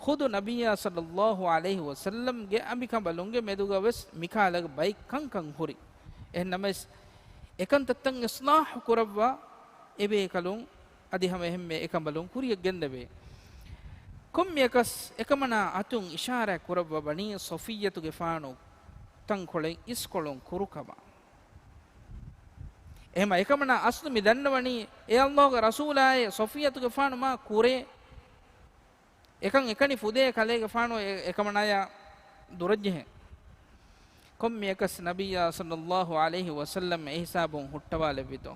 ޚުދު ނަބިއްޔާ ޞައްލަﷲ ޢަލައިހި ވަސައްލަމްގެ އަނބިކަނބަލުންގެ މެދުގަ ވެސް މިކަހަލަ ބައެއް ކަންކަން ހުރި. އެހެންނަމަވެސް، އެކަންތައްތައް އިޞްލާޙު ކުރައްވާ އެބޭކަލުން އަދި ހަމަ އެހެންމެ އެކަނބަލުން ކުރިޔަށް ގެންދެވޭ. ކޮންމެއަކަސް އެކަމަނާ އަތުން އިޝާރާތް ކުރައްވަވަނީ ޞަފިއްޔަތުގެފާނު ތަންކޮޅެއް އިސްކޮޅުން ކުރުކަމަށް. އެހެމަ އެކަމަނާ އަސްލު މި ދަންނަވަނީ، އެ ﷲގެ ރަސޫލާއޭ، ޞަފިއްޔަތުގެފާނު މާ ކުރޭ. އެކަން އެކަނި ފުދޭ ކަލޭގެފާނު އެ، އެކަމަނާޔާ ދުރަށްޖެހޭ. ކޮންމެއަކަސް ނަބިއްޔާ ޞައްލަﷲ ޢަލައިހި ވަސައްލަމް އެހިސާބުން ހުއްޓަވާލެއްވިތޯ؟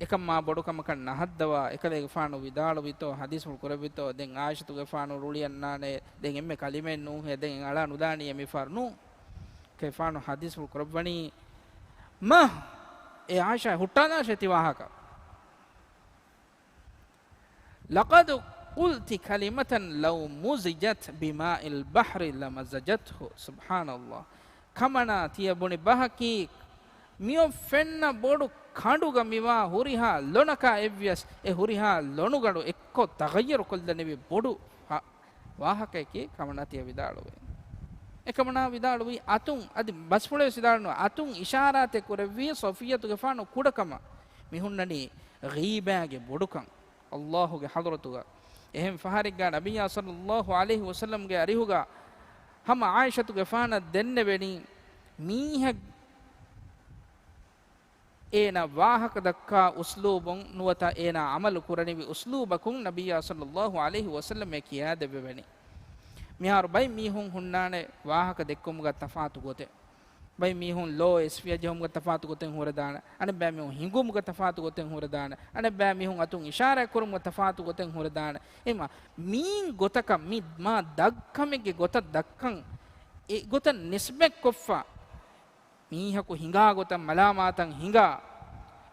އެކަން މާ ބޮޑު ކަމަކަށް ނަހައްދަވާ، އެކަލޭގެފާނު ވިދާޅުވިތޯ، ޙަދީޘްފުޅު ކުރެއްވިތޯ، ދެން ޢާއިޝަތުގެފާނު ރުޅިއަންނާނެ، ދެން އެންމެ ކަލިމައެއް ނޫންހޭ، ދެން އަޅާ ނުދާނީ އެ މި ފަހަރު ނޫން. ކެފާނު ޙަދީޘްފުޅު ކުރައްވަނީ، މަ، އޭ ޢާއިޝާ ހުއްޓާލާށޭ ތި ވާހަކަ. لقد قلت كلمة لو مزجت بماء البحر لمزجته. ސުބްޙާނަﷲ. ކަމަނާ ތިޔަ ބުނި ބަހަކީ، މިއޮށް ފެންނަ ބޮޑު ކަނޑުގަ މިވާ ހުރިހާ ލޮނަކާ އެއްވިޔަސް، އެ ހުރިހާ ލޮނުގަނޑު އެއްކޮށް ތަޣައްޔަރު ކޮށްލަނިވި ބޮޑު ހަ-، ވާހަކައަކީ ކަމަނާ ތިޔަ ވިދާޅުވީ. އެކަމަނާ ވިދާޅުވީ އަތުން، އަދި ބަސްފުޅެވެސް ވިދާޅުނު، އަތުން އިޝާރާތެއް ކުރެއްވީ ޞަފިއްޔަތުގެފާނު ކުޑަކަމަށް. މި ހުންނަނީ ޣީބާގެ ބޮޑުކަން ﷲގެ ޙަޟްރަތުގަ. އެހެން ފަހަރެއްގަ ނަބިއްޔާ ޞައްލަﷲ ޢަލައިހި ވަސައްލަމްގެ އަރިހުގަ ހަމަ ޢާއިޝަތުގެފާނަށް ދެންނެވެނީ، މީހެއް އޭނާ ވާހަކަ ދައްކާ އުސްލޫބުން ނުވަތަ އޭނާ ޢަމަލު ކުރަނިވި އުސްލޫބަކުން ނަބިއްޔާ ޞައްލަﷲ ޢަލައިހި ވަސައްލަމަށް ކިޔާދެއްވެވެނީ. މިހާރު ބައެއް މީހުން ހުންނާނެ ވާހަކަ ދެއްކުމުގަ ތަފާތު ގޮތެއް. ބައެއް މީހުން ލޯ އެސްފިޔަ ޖެހުމުގަ ތަފާތު ގޮތެއް ހުރެދާނެ. އަނެއް ބައި މީހުން ހިނގުމުގަ ތަފާތު ގޮތެއް ހުރެދާނެ. އަނެއް ބައި މީހުން އަތުން އިޝާރާތް ކުރުމުގަ ތަފާތު ގޮތެއް ހުރެދާނެ. އެހެމަ މީން ގޮތަކަށް މި މާ ދައްކަމެއްގެ ގޮތަށް ދައްކަން، އެ ގޮތަށް ނިސްބަތްކޮށްފަ، މީހަކު ހިނގާ ގޮތަށް މަލާމާތަށް ހިނގާ،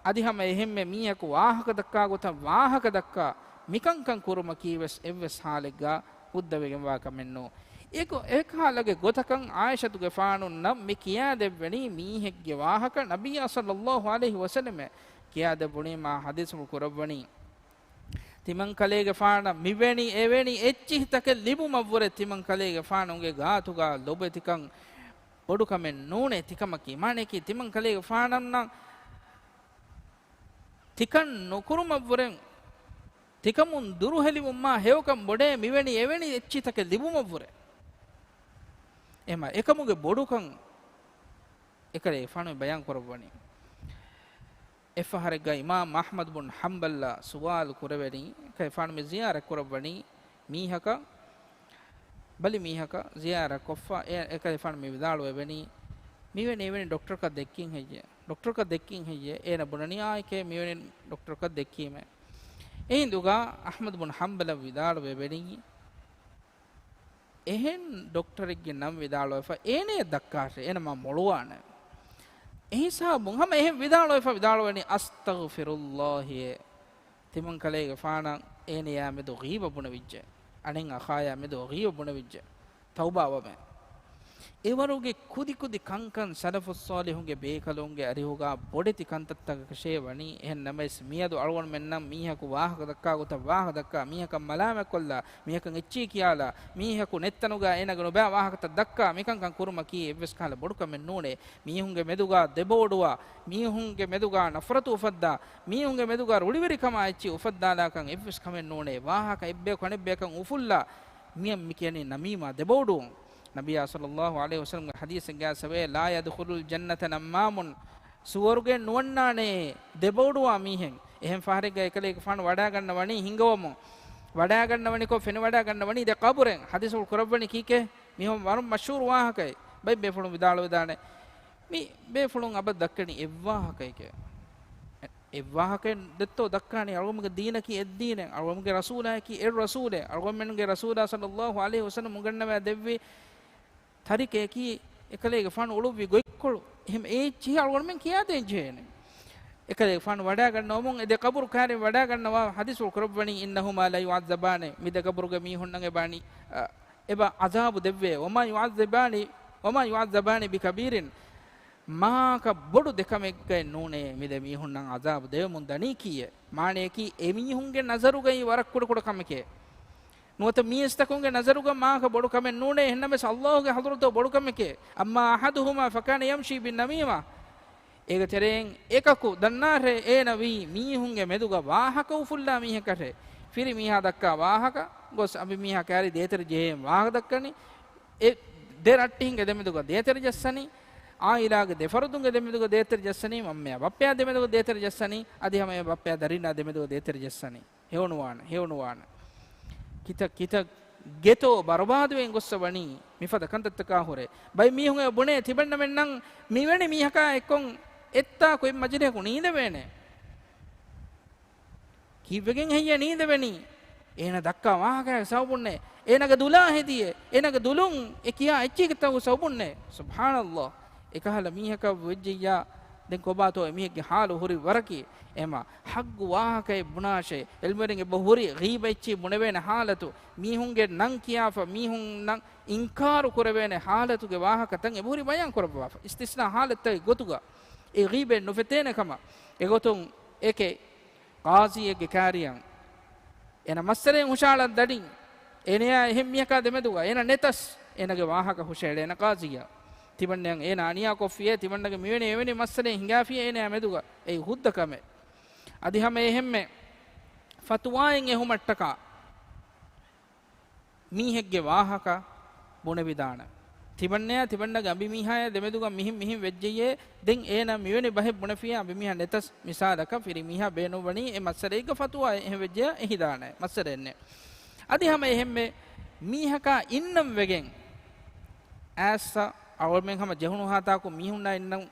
އަދި ހަމަ އެހެންމެ މީހަކު ވާހަކަ ދައްކާ ގޮތަށް ވާހަކަ ދައްކާ، މިކަންކަން ކުރުމަކީ ވެސް އެއްވެސް ޙާލެއްގަ ހުއްދަވެގެންވާ ކަމެއް ނޫން. އެކަ-، އެކަހަލަގެ ގޮތަކަށް ޢާއިޝަތުގެފާނުންނަށް މި ކިޔާދެއްވެނީ މީހެއްގެ ވާހަކަ ނަބިއްޔާ ޞައްލަﷲ ޢަލައިހި ވަސައްލަމަށް ކިޔާދެއްވުނީމާ ޙަދީޘްފުޅު ކުރައްވަނީ. ތިމަންކަލޭގެފާނަށް މިވެނި އެވެނި އެއްޗިހިތަކެއް ލިބުމަށްވުރެ ތިމަންކަލޭގެފާނުގެ ގާތުގަ ލޮބުވެތިކަން ބޮޑުކަމެއް ނޫނޭ ތިކަމަކީ. މާނަޔަކީ ތިމަންކަލޭގެފާނަންނަށް ތިކަން ނުކުރުމަށްވުރެ، ތިކަމުން ދުރުހެލިވުންމާ ހެޔޮކަން ބޮޑޭ މިވެނި އެވެނި އެއްޗިތަކެއް ލިބުމަށްވުރެ. އެހެމަ އެކަމުގެ ބޮޑުކަން އެކަލޭގެފާނު ބަޔާން ކުރައްވަނީ. އެއްފަހަރެއްގަ އިމާމް އަޙްމަދު ބުން ޙަންބަލަށް ސުވާލު ކުރެވެނީ، އެކަލޭގެފާނު މި ޒިޔާރަތް ކުރައްވަނީ މީހަކަށް، ބަލި މީހަކަށް ޒިޔާރަތް ކޮށްފަ، އެ، އެކަލޭގެފާނު މި ވިދާޅުވެވެނީ، މިވެނި އެވެނި ޑޮކްޓަރަކަށް ދެއްކީން ހެއްޔޭ؟ ޑޮކްޓަރަކަށް ދެއްކީން ހެއްޔޭ؟ އޭނަ ބުނަނީ އާއެކޭ މިވެނި ޑޮކްޓަރަކަށް ދެއްކީމޭ. އެހިނދުގަ އަޙްމަދު ބުން ޙަންބަލަށް ވިދާޅުވެވެނީ، އެހެން ޑޮކްޓަރެއްގެ ނަން ވިދާޅުވެފަ އޭނަޔަށް ދައްކާށޭ، އޭނަ މާ މޮޅުވާނެ. އެހިސާބުން ހަމަ އެހެން ވިދާޅުވެފަ ވިދާޅުވެނީ، އަސްތަޣްފިރުﷲއޭ. ތިމަންކަލޭގެފާނަށް އޭނަޔާ މެދު ޣީބަ ބުނެވިއްޖެ. އަނެއް އަޚާޔާ މެދު ޣީބަ ބުނެވިއްޖެ. ތައުބާވަމޭ. އެވަރުގެ ކުދިކުދި ކަންކަން ސަލަފުއްޞާލިޙުންގެ ބޭކަލުންގެ އަރިހުގާ ބޮޑެތި ކަންތައްތަކަކަށޭ ވަނީ. އެހެން ނަމަވެސް، މިއަދު އަޅުގަނޑުމެންނަށް މީހަކު ވާހަކަ ދައްކާ ގޮތަށް ވާހަކަ ދައްކާ، މީހަކަށް މަލާމަތްކޮށްލާ، މީހަކަށް އެއްޗިހި ކިޔާލާ، މީހަކު ނެތްތަނުގާ އޭނާގެ ނުބައި ވާހަކަތައް ދައްކާ، މިކަންކަން ކުރުމަކީ އެއްވެސް ކަހަލަ ބޮޑުކަމެއް ނޫނޭ. މީހުންގެ މެދުގާ ދެބައޮޑުވާ، މީހުންގެ މެދުގާ ނަފްރަތު އުފައްދާ، މީހުންގެ މެދުގާ ރުޅިވެރިކަމާ އެއްޗިހި އުފައްދާލާކަން އެއްވެސް ކަމެއް ނޫނޭ. ވާހަކަ އެއްބަޔަކު އަނެއްބަޔަކަށް އުފުއްލާ، މިއަށް މި ކިޔަނީ ނަމީމާ، ދެބައޮޑުވުން. ނަބިއްޔާ ޞައްލައްލާހު ޢަލައިހި ވަސައްލަމްގެ ޙަދީޘެއްގާ އައިސްފަވޭ، "ލާ ޔަދްޚުލުލް ޖަނަّةަ ނައްމާމުން." ސުވަރުގެ ނުވަންނާނެ ދެބައޮޑުވާ މީހެއް. އެހެން ފަހަރެއްގަ އެކަލޭގެފާނު ވަޑާގަންނަވަނީ ހިނގަވަމުން. ވަޑާގަންނަވަނިކޮށް ފެނިވަޑާގަންނަވަނީ ދެ ޤަބުރެއް. ޙަދީޘްފުޅު ކުރައްވަނީ ކީކޭ؟ މިހެން ވަރަށް މަޝްހޫރު ވާހަކައެއް. ބައެއް ބޭފުޅުން ވިދާޅުވެދާނެ، މި ބޭފުޅުން އަބަދު ދައްކަނީ އެއްވާހަކައެކޭ. އެއްވާހަކައެއް ދެއްތޯ ދައްކާނީ؟ އަޅުގަނޑުގެ ދީނަކީ އެއްދީނެއް، އަޅުގަނޑުގެ ރަސޫލާއަކީ އެއްރަސޫލެއް، އަޅުގަނޑުމެންގެ ރަސޫލާ ޞައްލައްލާހު ޢަލައިހި ވަސައްލަމް އުނގަންނަވާ ދެއްވި ތަރިކައަކީ އެކަލޭގެފާނު އުޅުއްވި ގޮތްކޮޅު. އެހެން އެ އެއްޗިހި އަޅުގަނޑުމެން ކިޔާދޭން ޖެހޭނެ. އެކަލޭގެފާނު ވަޑާގަންނަވަމުން އެ ދެ ޤަބުރު ކައިރިން ވަޑާގަންނަވާ ޙަދީޘްފުޅު ކުރައްވަނީ، "إنهما ليعذبان." މި ދެ ޤަބުރުގެ މީހުންނަށް އެބަ އަނި-، އަ، އެބަ ޢަޛާބު ދެއްވޭ. "وما يعذبان، وما يعذبان بكبير." މާކަށް ބޮޑު ދެ ކަމެއްގައެއް ނޫނޭ މި ދެ މީހުންނަށް ޢަޛާބު ދެވެމުން ދަނީކީއެއް. މާނަޔަކީ އެމީހުންގެ ނަޒަރުގައި ވަރަށް ކުޑަކުޑަ ކަމެކޭ. ނުވަތަ މީސްތަކުންގެ ނަޒަރުގަ މާކަށް ބޮޑު ކަމެއް ނޫނޭ، އެހެންނަމަވެސް ﷲ ގެ ޙަޟްރަތު ބޮޑު ކަމެކޭ. أما أحدهما فكان يمشي بالنميمة. އޭގެ ތެރެއިން އެކަކު ދަންނާށޭ، އޭނަ ވީ މީހުންގެ މެދުގަ ވާހަކަ އުފުއްލާ މީހަކަށޭ. ފިރި މީހާ ދައްކާ ވާހަކަ ގޮސް އަނބިމީހާ ކައިރި ދޭތެރެ ޖެހޭން ވާހަކަ ދައްކަނީ. އެ ދެ ރައްޓެހިންގެ ދެމެދުގަ ދޭތެރެ ޖައްސަނީ. ޢާއިލާގެ ދެ ފަރުދުންގެ ދެމެދުގަ ދޭތެރެ ޖައްސަނީ. މަންމަޔާ ބައްޕަޔާ ދެމެދުގަ ދޭތެރެ ޖައްސަނީ. އަދި ހަމަ އެ ބައްޕަޔާ ދަރިންނާ ދެމެދުގަ ދޭތެރެ ޖައްސަނީ. ހެޔޮނުވާނެ، ހެޔޮނުވާނެ. ކިތައް، ކިތައް ގެތޯ ބަރުބާދުވެގެން ގޮއްސަ ވަނީ މިފަދަ ކަންތައްތަކާ ހުރެ. ބައެއް މީހުން އެ ބުނޭ ތިބެންނަމެންނަށް މިވެނި މީހަކާ އެއްކޮން އެއްތާކު އެއް މަޖިލިހަކު ނީނދެވޭނެ. ކީއްވެގެން ހެއްޔޭ ނީނދެވެނީ؟ އޭނަ ދައްކާ ވާހަކައިގެ ސަބަބުންނޭ. އޭނަގެ ދުލާ ހެދިޔޭ. އޭނަގެ ދުލުން އެ ކިޔާ އެއްޗިހިތަކުގެ ސަބަބުންނޭ. ސުބްޙާނަﷲ. އެކަހަލަ މީހަކަށް ވެއްޖެއްޔާ، ދެން ކޮބާތޯ އެމީހެއްގެ ޙާލު ހުރި ވަރަކީ؟ އެމަ ޙައްގު ވާހަކައެއް ބުނާށޭ. އިލްމުވެރިން އެބަ ހުރި ޣީބައްޗި ބުނެވޭނެ ޙާލަތު، މީހުންގެ ނަން ކިޔާފަ، މީހުންނަށް އިންކާރު ކުރެވޭނެ ޙާލަތުގެ ވާހަކަތައް އެބަ ހުރި ބަޔާން ކުރައްވާފަ. އިސްތިސްނާ ޙާލަތްތަކެއް ގޮތުގަ އެ ޣީބައެއް ނުފެތޭނެ ކަމަށް. އެގޮތުން އެކެ ޤާޟީއެއްގެ ކާރިޔަށް އޭނަ މައްސަލައެއް ހުށަހަޅަން ދަނީ. އޭނަޔާ އެހެން މީހަކާ ދެމެދުގަ އޭނަ ނެތަސް، އޭނަގެ ވާހަކަ ހުށައެޅޭނެ ޤާޟީއަށް. ތިމަންނަޔަށް އޭނަ އަނިޔާކޮށްފިޔޭ، ތިމަންނަގެ މިވެނި އެވެނި މައްސަލައެއް ހިނގާފިޔޭ އޭނަޔާ މެދުގަ. އެއީ ހުއްދަ ކަމެއް. އަދި ހަމަ އެހެންމެ ފަތުވާއެއް އެހުމަށްޓަކާ މީހެއްގެ ވާހަކަ ބުނެވިދާނެ. ތިމަންނަޔާ ތިމަންނަގެ އަނބިމީހާޔާ ދެމެދުގަ މިހެން މިހެން ވެއްޖެޔޭ، ދެން އޭނަ މިވެނި ބަހެއް ބުނެފިޔާ އަނބިމީހާ ނެތަސް، މިސާލަކަށް ފިރިމީހާ ބޭނުންވަނީ އެ މައްސަލައެއްގަ ފަތުވާއެއް އެހެން ވެއްޖެޔާ އެހިދާނެ މައްސަލައެއްނެއް. އަދި ހަމަ އެހެންމެ މީހަކާ އިންނަން ވެގެން އައިސް އަޅުމެން ހަމަ ޖެހުނު ހާތާކު މީހުންނާ އިންނަން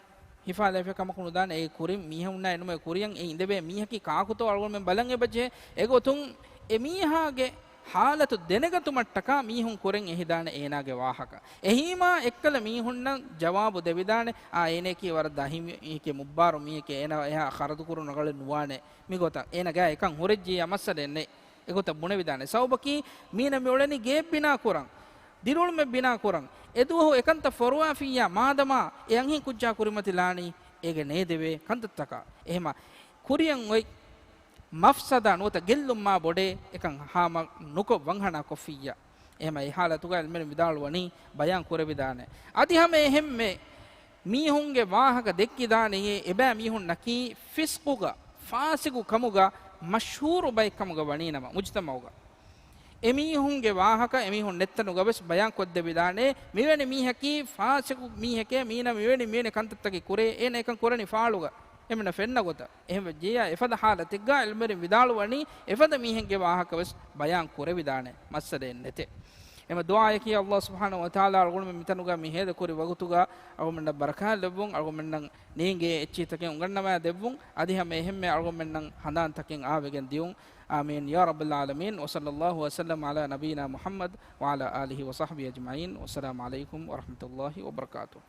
ހިފާލައިފި ކަމަކު ނުދާނެ. އެ ކުރިން މީހުންނާ އެންނުމެ ކުރިޔަށް އެ އިނދެވޭ މީހަކީ ކާކުތޯ އަޅުގަނޑުމެން ބަލަން އެބަޖެހޭ. އެގޮތުން އެ މީހާގެ ހާލަތު ދެނެގަތުމަށްޓަކާ މީހުން ކުރެން އެހިދާނެ އޭނާގެ ވާހަކަ. އެހީމާ އެއްކަލަ މީހުންނަށް ޖަވާބު ދެވިދާނެ، އާ، އޭނައަކީ ވަރަށް ދަހިމީހެކޭ، މުއްބާރު މީހެކޭ، އޭނަ އެހާ ޚަރަދު ކުރުން ރަނގަޅެއް ނުވާނެ. މިގޮތަށް އޭނަގާ އެކަން ހުރެއްޖިއްޔާ މައްސަލައެއް ނެތް. އެގޮތަށް ބުނެވިދާނެ. ސަބަބަކީ މީނަ މިއުޅެނީ ގެއެއް ބިނާ ކުރަން، ދިރިއުޅުމެއް ބިނާ ކުރަން. އެދުވަހު އެކަންތައް ފޮރުވާފިއްޔާ މާދަމާ އެ އަންހެން ކުއްޖާ ކުރިމަތިލާނީ އޭގެ ނޭދެވޭ ކަންތައްތަކަށް. އެހެމަ ކުރިޔަށް އޮތް މަފްސަދާ ނުވަތަ ގެއްލުން މާ ބޮޑޭ އެކަން ހާމަ ނުކޮށް ވަންހަނާ ކޮށްފިއްޔާ. އެހެމަ އެ ހާލަތުގަ އިލްމުވެރިން ވިދާޅުވަނީ ބަޔާން ކުރެވިދާނެ. އަދި ހަމަ އެހެންމެ މީހުންގެ ވާހަކަ ދެއްކިދާނެޔޭ، އެބައިމީހުންނަކީ ފިސްޤުގަ، ފާސިގު ކަމުގަ މަޝްހޫރު ބައެއްކަމުގަ ވަނީނަމަ، މުޖްތަމަޢުގަ އެމީހުންގެ ވާހަކަ އެމީހުން ނެތްތަނުގަވެސް ބަޔާން ކޮށްދެވިދާނެ، މިވެނި މީހަކީ ފާސިގު މީހެކޭ، މީނަ މިވެނި މިވެނި ކަންތައްތަކެއް ކުރޭ، އޭނަ އެކަން ކުރަނީ ފާޅުގަ، އެމީނަ ފެންނަ ގޮތަށް. އެހެން ވެއްޖިއްޔާ އެފަދަ ހާލަތެއްގަ އިލްމުވެރިން ވިދާޅުވަނީ، އެފަދަ މީހެއްގެ ވާހަކަވެސް ބަޔާން ކުރެވިދާނެ މައްސަލައެއް ނެތޭ. އެމަ ދުޢާއަކީ ﷲ ސުބްޙާނަހޫ ވަތަޢާލާ އަޅުގަނޑުމެން މިތަނުގަ މި ހޭދަކުރި ވަގުތުގަ އަޅުގަނޑަށް ބަރަކާތް ލެއްވުން، އަޅުގަނޑަށް ނޭނގޭ އެއްޗިހިތަކެއް އުނގަންނަވާ ދެއްވުން، އަދި ހަމަ އެހެންމެ އަޅުގަނޑުމެންނަށް ހަނދާންތަކެއް އާވެގެން ދިޔުން. އާމީން ޔާ ރައްބަލް ޢާލަމީން. وصلى الله وسلم على نبينا محمد وعلى آله وصحبه أجمعين. والسلام عليكم ورحمة الله وبركاته.